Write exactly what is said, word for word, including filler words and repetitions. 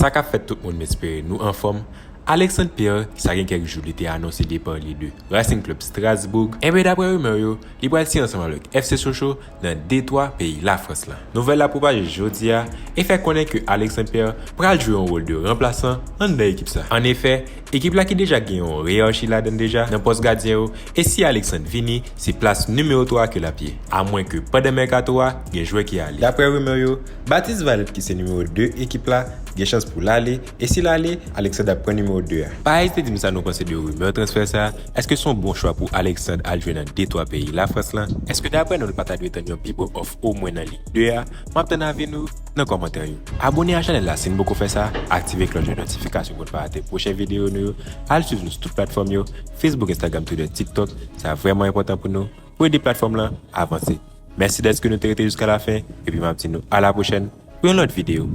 Sa k ap fèt tout moun, m espere nou anfòm. Alexandre Pierre, sa gen kèk jou, li te anonse depa li de Racing Club Strasbourg. Enben, daprè rimè yo, li pral siyen ansanm avèk F C Sochaux nan D twa peyi Lafrans lan. Nouvèl la pwopaje jodi a e fè konnen ke Alexandre Pierre pral jwe yon wòl de ranplasan anndan ekip sa. Annefè, ekip la ki deja gen yon reyarchi ladan l deja nan pòs gadyen yo, e si Alexandre vini, se plas nimewo twa ke l ap ye. Amwenke pandan mèkato a, gen jwè ki ale. Daprè rimè yo, Baptiste Valette ki se nimewo de ekip la, gen chans pou l ale, e si l ale, Alexandre ap pran nimewo de a. Pa ezite di m sa nou panse de rimè transfè sa, èske se yon bon chwa pou Alexandre al jwe nan D twa peyi Lafrans lan? Èske daprè nou l pa ta dwe tann yon pi bon òf omwen nan Lig de a? M ap tann avi nou nan kòmantè yo. Abòne a chanèl la si n poko fè sa, aktive klòch de notifikasyon pou n pa rate pwochen videyo nou yo. Al swiv nou sou tout platfòm yo, Facebook, Instagram, Twitter, TikTok. Sa vrèman enpòtan pou nou, pou ede platfòm lan avanse. Mèsi dèske nou te rete jiska lafen, epi m ap di nou a la pwochèn pou yon lòt videyo.